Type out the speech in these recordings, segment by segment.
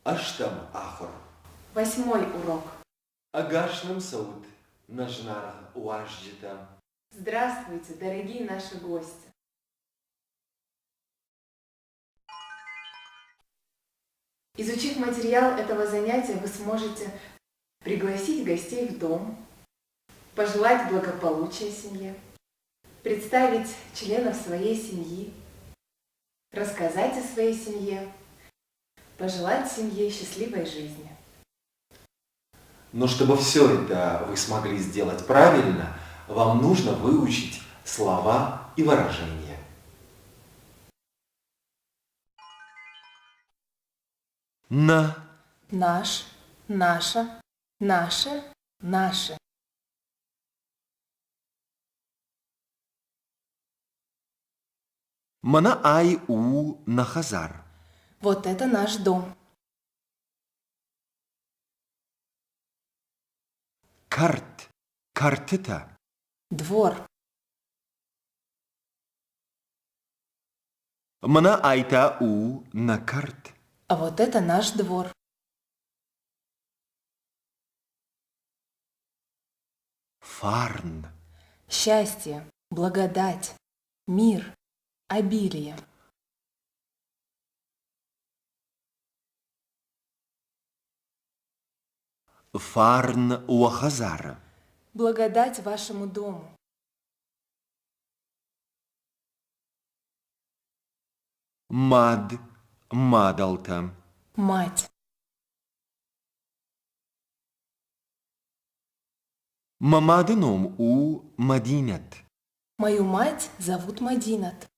Ӕстӕм ахуыр. Восьмой урок. Ӕгас нӕм цӕут, нӕ зынаргъ уазджытӕ! Здравствуйте, дорогие наши гости! Изучив материал этого занятия, вы сможете пригласить гостей в дом, пожелать благополучия семье, представить членов своей семьи, рассказать о своей семье, пожелать семье счастливой жизни. Но чтобы все это вы смогли сделать правильно, вам нужно выучить слова и выражения. На. Наш, наша, наше, наши. Мӕнӕ ай у нӕ хӕдзар. Вот это наш дом. Кӕрт, кӕртытӕ. Двор. Мӕнӕ ай та у нӕ кӕрт. А вот это наш двор. Фарн. Счастье, благодать, мир, обилие. Фарн уӕ хӕдзары. Благодать вашему дому. Мад, мадӕлтӕ. Мать. Мӕ мады ном у Мӕдинӕт. Мою мать зовут Мадинат.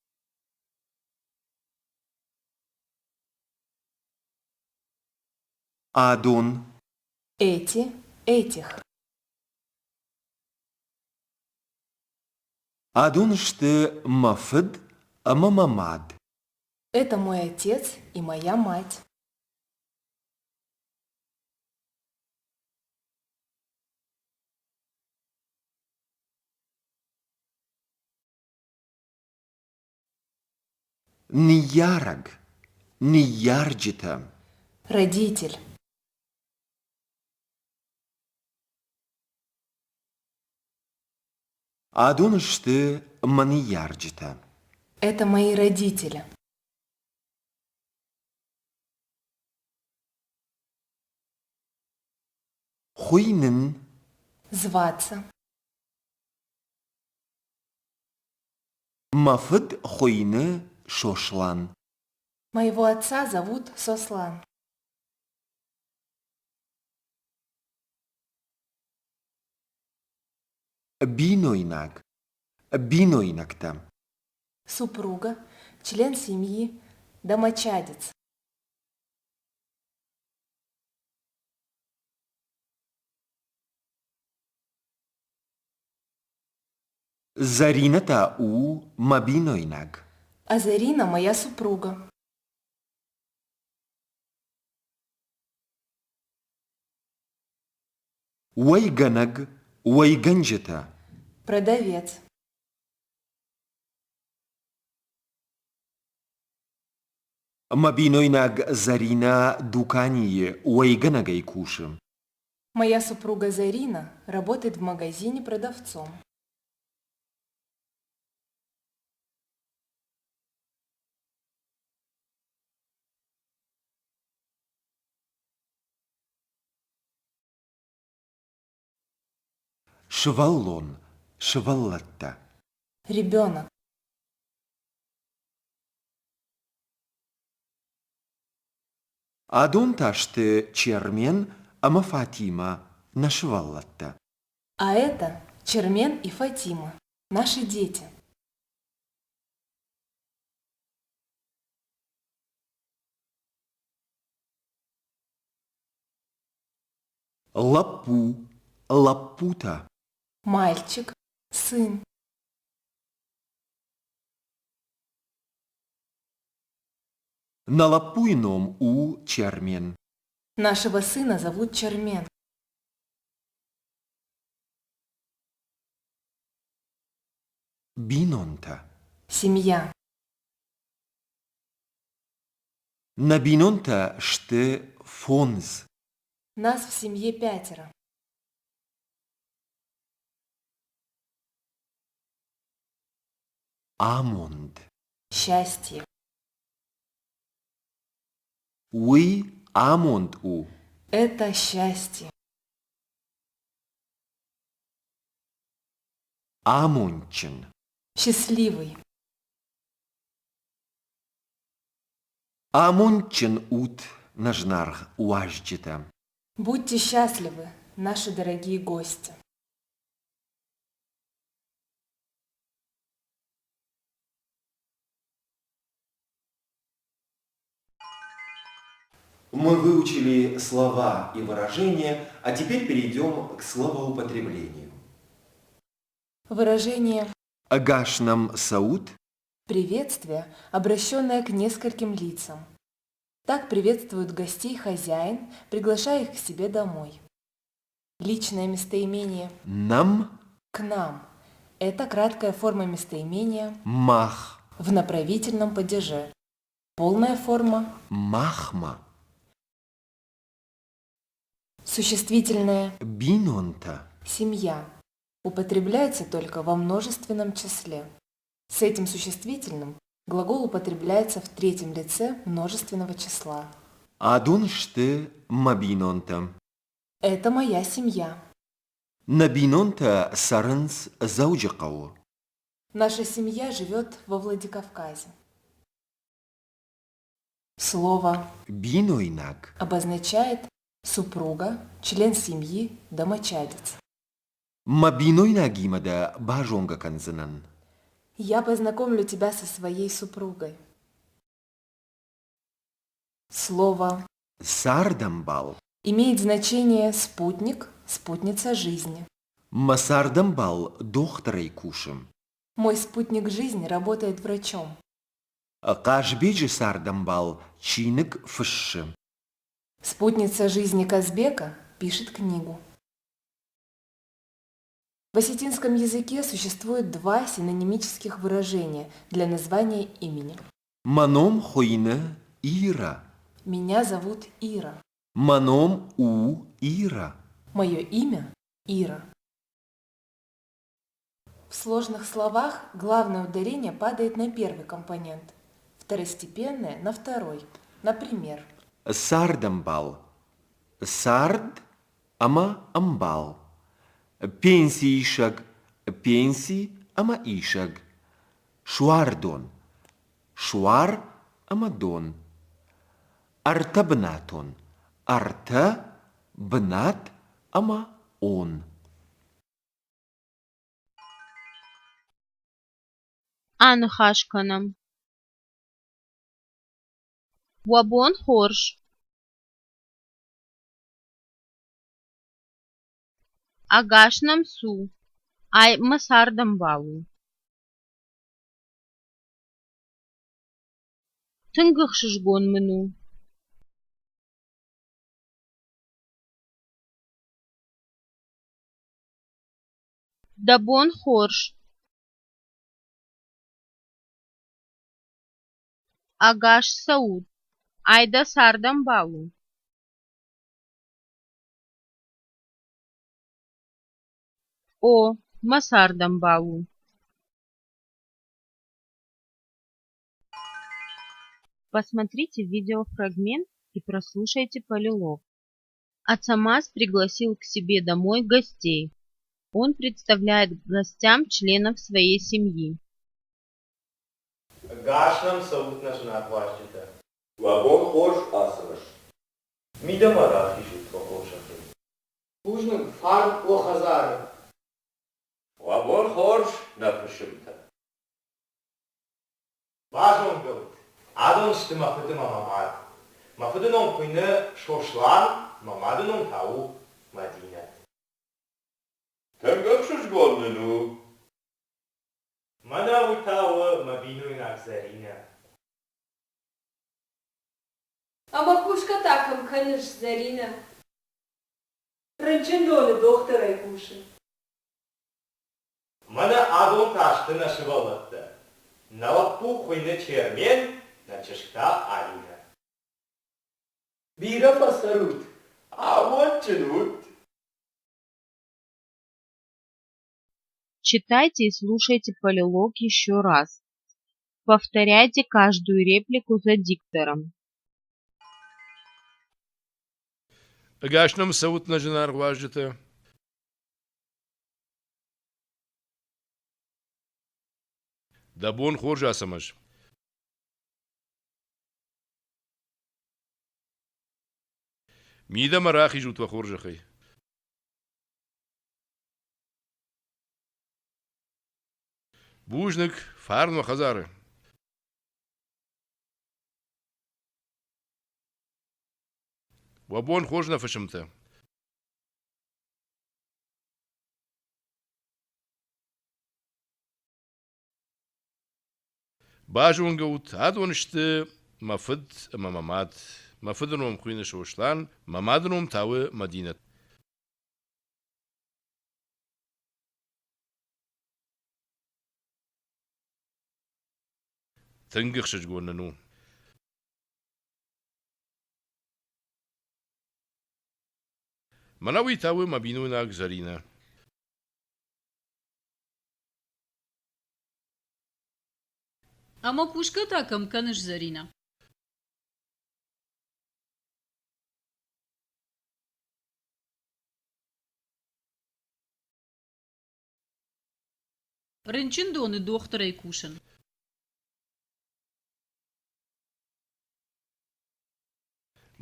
Адон. Эти, этих. Адон сты мӕ фыд ӕмӕ мӕ мад. Это мой отец и моя мать. Ныййарӕг, ныййарджытӕ. Родитель. Адон сты мӕ ныййарджытӕ. Это мои родители. Хуыйнын. Зваться. Мӕ фыд хуыйны Сослан. Моего отца зовут Сослан. Бинойнаг, бинойнӕгтӕ. Супруга, член семьи, домочадец. Зӕринӕ та у мӕ бинойнаг. А Зарина моя супруга. Уӕйгӕнӕг, уӕйгӕнджытӕ. Продавец. Мӕ бинойнаг Зӕринӕ дуканийы уӕйгӕнӕгӕй кусы. Моя супруга Зарина работает в магазине продавцом. Сывӕллон, сывӕллӕттӕ. Ребенок. Адон та сты Чермен ӕмӕ Фатимӕ, нӕ сывӕллӕттӕ. А это Чермен и Фатима, наши дети. Лӕппу, лӕппутӕ. Мальчик, сын. Нӕ лӕппуйы ном у Чермен. Нашего сына зовут Чермен. Бинонтӕ. Семья. Нӕ бинонтӕ сты фондз. Нас в семье пятеро. Амонд. Счастье. Уый амонд у. Это счастье. Амондджын. Счастливый. Амондджын ут, нӕ зынаргъ уазджытӕ! Будьте счастливы, наши дорогие гости! Мы выучили слова и выражения, а теперь перейдем к словоупотреблению. Выражение Ӕгас нӕм цӕут? Приветствие, обращенное к нескольким лицам. Так приветствует гостей хозяин, приглашая их к себе домой. Личное местоимение Нӕм «к нам» – это краткая форма местоимения мах в направительном падеже. Полная форма махмӕ существительное бинонтӕ «семья» употребляется только во множественном числе. С этим существительным глагол употребляется в третьем лице множественного числа. Адон сты мӕ бинонтӕ. Это моя семья. Нӕ бинонтӕ цӕрынц Дзӕуджыхъӕуы. Наша семья живет во Владикавказе. Слово Бинойнаг обозначает супруга, член семьи, домочадец. Мӕ бинойнагимӕ дӕ базонгӕ кӕндзынӕн. Я познакомлю тебя со своей супругой. Слово Цардӕмбал имеет значение спутник, спутница жизни. Мӕ цардӕмбал дохтырӕй кусы. Мой спутник жизни работает врачом. Хъазбеджы цардӕмбал чиныг фыссы. Спутница жизни Казбека пишет книгу. В осетинском языке существует два синонимических выражения для названия имени. Мӕ ном хуыйны Ира. Меня зовут Ира. Мӕ ном у Ира. Мое имя Ира. В сложных словах главное ударение падает на первый компонент, второстепенное – на второй. Например, Цардӕмбал. Цард ӕмӕ ӕмбал. Пенсиисӕг, пенси ӕмӕ исӕг. Суардон. Суар ӕмӕ дон. Ӕртӕбынатон. Ӕртӕ бынат ӕмӕ он. Аныхас кӕнӕм. Уӕ бон хорз! Ӕгас нӕм цу! Ай мӕ цардӕмбал у. Тынг ӕхсызгон мын у. Дӕ бон хорз! Ӕгас цӕут! Ай дӕ цардӕмбал у? О, мӕ цардӕмбал у. Посмотрите видеофрагмент и прослушайте полилог. Ацамаз пригласил к себе домой гостей. Он представляет гостям членов своей семьи. Ӕгас нӕм цӕут нӕ зынаргъ уазджытӕ! Уӕ бон хорз, Ацӕмӕз! Мидӕмӕ рахизут, уӕ хорзӕхӕй. Бузныг, фарн уӕ хӕдзары! Уӕ бон хорз, нӕ фысымтӕ! Базонгӕ ут, адон сты мӕ фыд ӕмӕ мӕ мад. Мӕ фыды ном хуыйны Сослан, мӕ мады ном та у Мӕдинӕ. Тынг ӕхсызгон нын у. Мӕнӕ уый та у мӕ бинойнаг Зӕринӕ. Ӕмӕ кусгӕ та кӕм кӕныс, Зӕринӕ? Рынчындоны дохтырӕй кусы. Мӕнӕ адон та сты нӕ сывӕллӕттӕ. Нӕ лӕппу хуыйны Чермен, нӕ чызг та Алинӕ. Бирӕ фӕцӕрут. Амондджын ут! Читайте и слушайте полилог еще раз. Повторяйте каждую реплику за диктором. Ӕгас нӕм цӕут нӕ зынаргъ уазджытӕ! Дӕ бон хорз, Ацӕмӕз! Мидӕмӕ рахизут уӕ хорзӕхӕй. Бузныг, фарн уӕ хӕдзары! Уӕ бон хорз, нӕ фысымтӕ! Базонгӕ ут, адон сты мӕ фыд ӕмӕ мӕ мад. Мӕ фыды ном хуыйны Сослан, мӕ мады ном та у Мӕдинӕт. Тынг ӕхсызгон нын у. Мӕнӕ уый та у мӕ бинойнаг Зӕринӕ. Ӕмӕ кусгӕ та кӕм кӕныс, Зӕринӕ? Рынчындоны дохтырӕй кусын.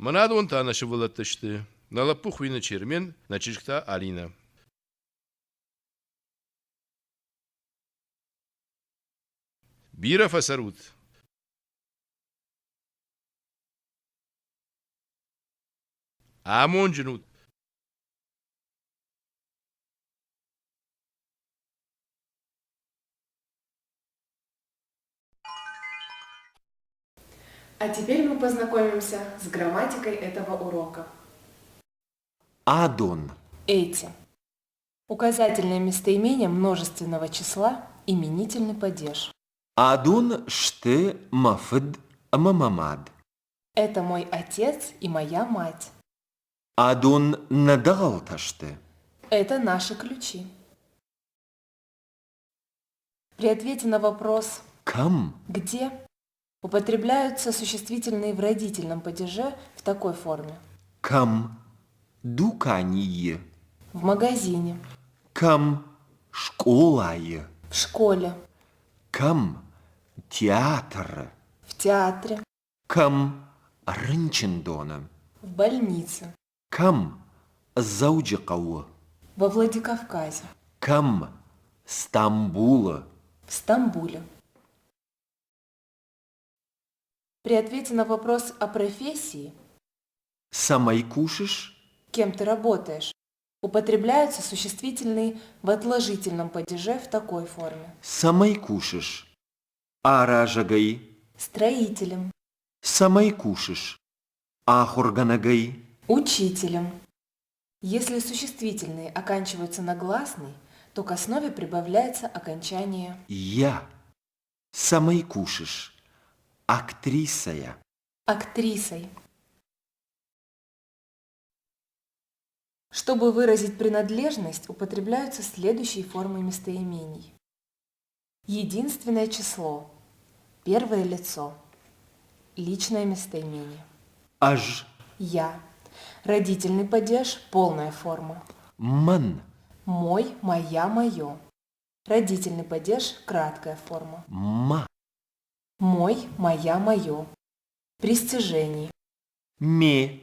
Мӕнӕ адон та нӕ сывӕллӕттӕ сты. Нӕ лӕппу хуыйны Чермен, нӕ чызг та Алинӕ. Бирӕ фӕцӕрут! Амонджын ут! А теперь мы познакомимся с грамматикой этого урока. Адон. Эти. Указательное местоимение множественного числа – именительный падеж. Адон сты мӕ фыд ӕмӕ мӕ мад. Это мой отец и моя мать. Адон нӕ дӕгъӕлтӕ сты. Это наши ключи. При ответе на вопрос Кӕм? «Где?» употребляются существительные в родительном падеже в такой форме. Кӕм? Дуканийы. В магазине. Кӕм? Скъолайы. В школе. Кӕм? Театры. В театре. Кӕм? Рынчындоны. В больнице. Кӕм? Дзӕуджыхъӕуы. Во Владикавказе. Кӕм? Стамбулы. В Стамбуле. При ответе на вопрос о профессии Цӕмӕй кусыс? Кем ты работаешь? Употребляются существительные в отложительном падеже в такой форме. Цӕмӕй кусыс? Аразӕгӕй. Строителем. Цӕмӕй кусыс? Ахуыргӕнӕгӕй. Учителем. Если существительные оканчиваются на гласный, то к основе прибавляется окончание Я. Цӕмӕй кусыс? Актрисӕйӕ. Актрисой. Чтобы выразить принадлежность, употребляются следующие формы местоимений. Единственное число. Первое лицо. Личное местоимение. Ӕз. Я. Родительный падеж – полная форма. Мӕн. Мой, моя, мое. Родительный падеж – краткая форма. Мӕ. Мой, моя, мое. При стяжении. Ме.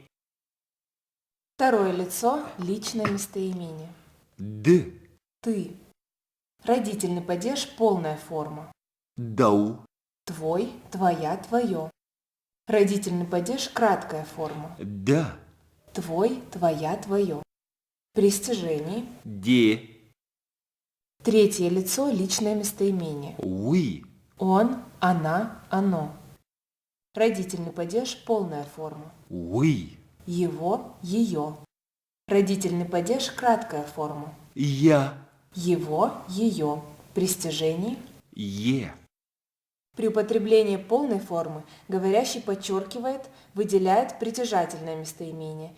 Второе лицо – личное местоимение. Ды. Ты. Родительный падеж – полная форма. Дӕу. Твой, твоя, твое. Родительный падеж – краткая форма. Дӕ. Твой, твоя, твое. При стяжении. Де. Третье лицо – личное местоимение. Уый. Он, она, оно. Родительный падеж – полная форма. Уый. Его, ее. Родительный падеж – краткая форма. Йӕ. Его, ее. При стяжении. Йе. При употреблении полной формы говорящий подчеркивает, выделяет притяжательное местоимение,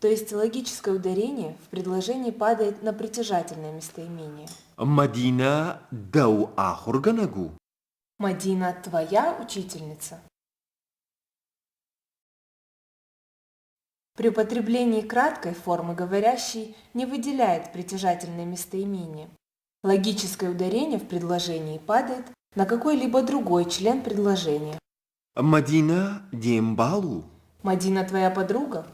то есть логическое ударение в предложении падает на притяжательное местоимение. Мадинӕ дӕу ахуыргӕнӕг у? Мадина твоя учительница? При употреблении краткой формы говорящий не выделяет притяжательное местоимение. Логическое ударение в предложении падает на какой-либо другой член предложения. Мадинӕ де мбал у? Мадина твоя подруга?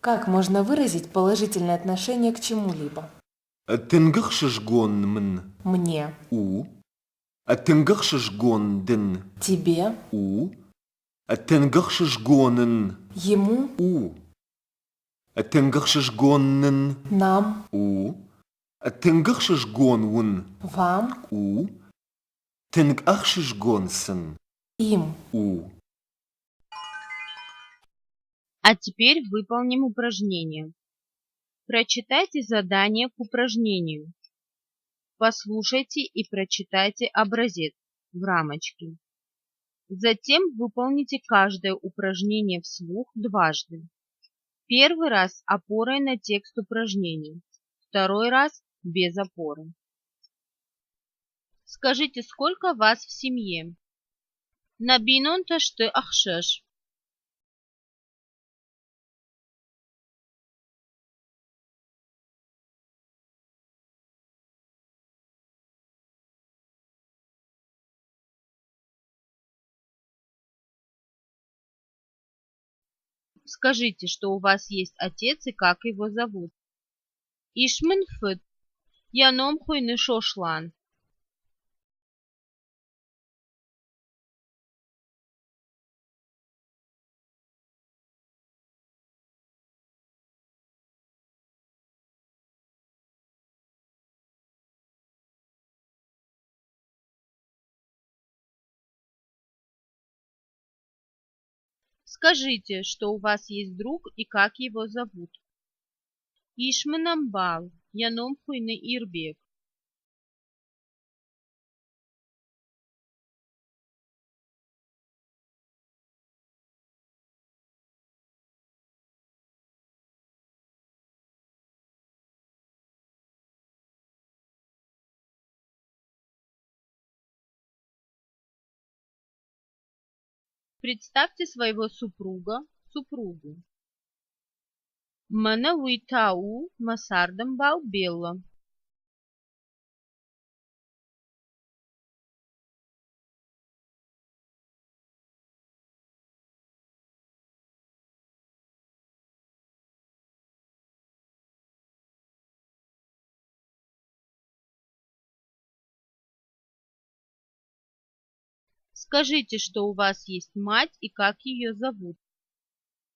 Как можно выразить положительное отношение к чему-либо? Тынг ӕхсызгон мын Мне. у. Тынг ӕхсызгон дын Тебе. у. Тынг ӕхсызгон ын Ему. у. Тынг ӕхсызгон нын Нам. у. Тынг ӕхсызгон уын Вам. у. Тынг ӕхсызгон сын Им. у. А теперь выполним упражнение. Прочитайте задание к упражнению. Послушайте и прочитайте образец в рамочке. Затем выполните каждое упражнение вслух дважды. Первый раз опорой на текст упражнения, второй раз без опоры. Скажите, сколько вас в семье? Нӕ бинонтӕ сты ӕхсӕз. Скажите, что у вас есть отец и как его зовут. Ис мын фыд. Йӕ ном хуыйны Сослан. Скажите, что у вас есть друг и как его зовут. Ис мын ӕмбал. Йӕ ном хуыйны Ирбег. Представьте своего супруга, супругу. Мӕнӕ уый та у мӕ цардӕмбал Белла. Скажите, что у вас есть мать и как ее зовут.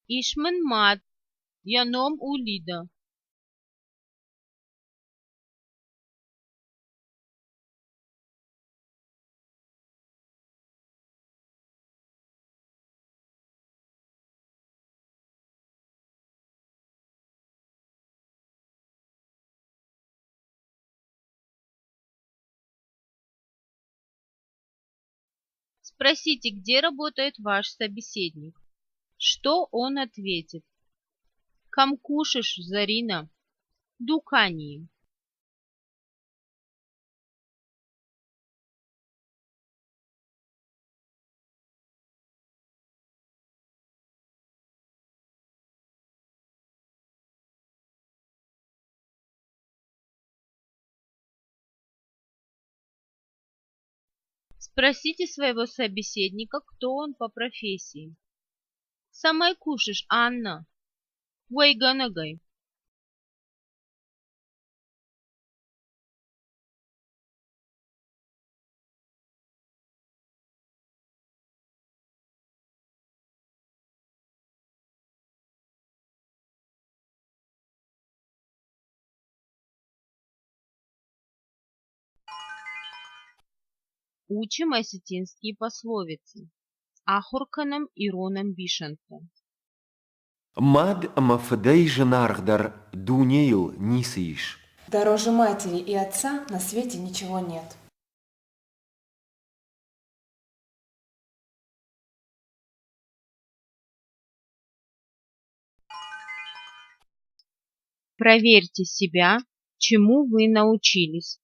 Ис мын мад. Йӕ ном у Лида. Спросите, где работает ваш собеседник. Что он ответит? Кӕм кусыс, Зарина? Дуканийы. Спросите своего собеседника, кто он по профессии. Цӕмӕй кусыс, Анна? Уӕйгӕнӕгӕй. Учим осетинские пословицы. Ахуыр кӕнӕм ирон ӕмбисӕндтӕ. Мад ӕмӕ фыдӕй зынаргъдӕр дунейыл ницы ис. Дороже матери и отца на свете ничего нет. Проверьте себя, чему вы научились.